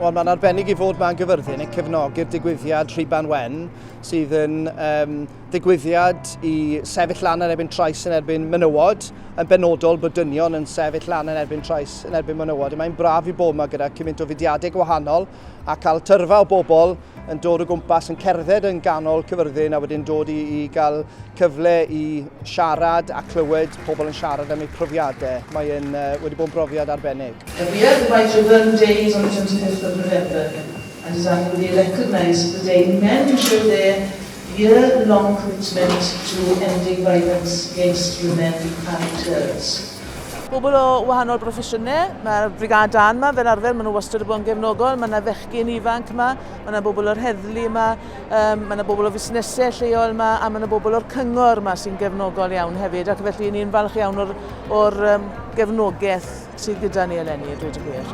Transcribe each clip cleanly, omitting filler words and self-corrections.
Wel, mae'n arbennig i fod ma'n Gyfyrddin yn cefnogi'r digwyddiad Rhuban Wen, sydd yn um, ddigwyddiad i sefyll lan yn erbyn trais yn erbyn menywod, yn benodol bod dynion yn sefyll lan yn erbyn trais yn erbyn menywod. Mae'n braf i bod yma gyda cymaint o fudiadau gwahanol a cael tyrfa o bobl yn dod o gwmpas, yn cerdded yn ganol Cyfyrddin a wedyn dod i, i gael cyfle i siarad a clywed pobl yn siarad am eu profiadau. Mae'n uh, wedi bod yn brofiad arbennig. Every year the White Ribbon Day is on the 25th of November and is annually recognised as the day men show their year-long commitment to ending violence against women and girls. Bobl o wahanol broffesiynau, mae'r brigâd dân yma fel arfer, maen nhw wastad wedi bod yn gefnogol, mae yna fechgyn ifanc yma, mae yna bobl o'r heddlu yma, um, mae yna bobl o fusnesau lleol yma, a mae yna bobl o'r cyngor yma sy'n gefnogol iawn hefyd, ac felly ni'n falch iawn o'r, or, um, gefnogaeth sydd gyda ni eleni, a dweud y gwir.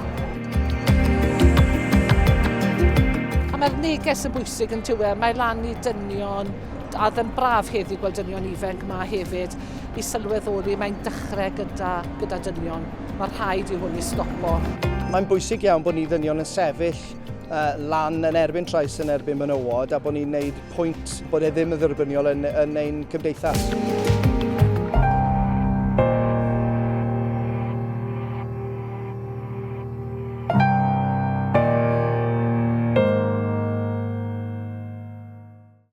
A mae'r neges yn bwysig yn tywe, mae lan i dynion, a oedd yn braf heddi gweld dynion ifanc yma hefyd, i sylweddoli mae'n dechrau gyda, gyda dynion. Mae rhaid i hwn i stopo. Mae'n bwysig iawn bod ni ddynion yn sefyll uh, lan yn erbyn trais yn erbyn menywod a bod ni'n neud pwynt bod e ddim yn dderbyniol yn, yn ein cymdeithas.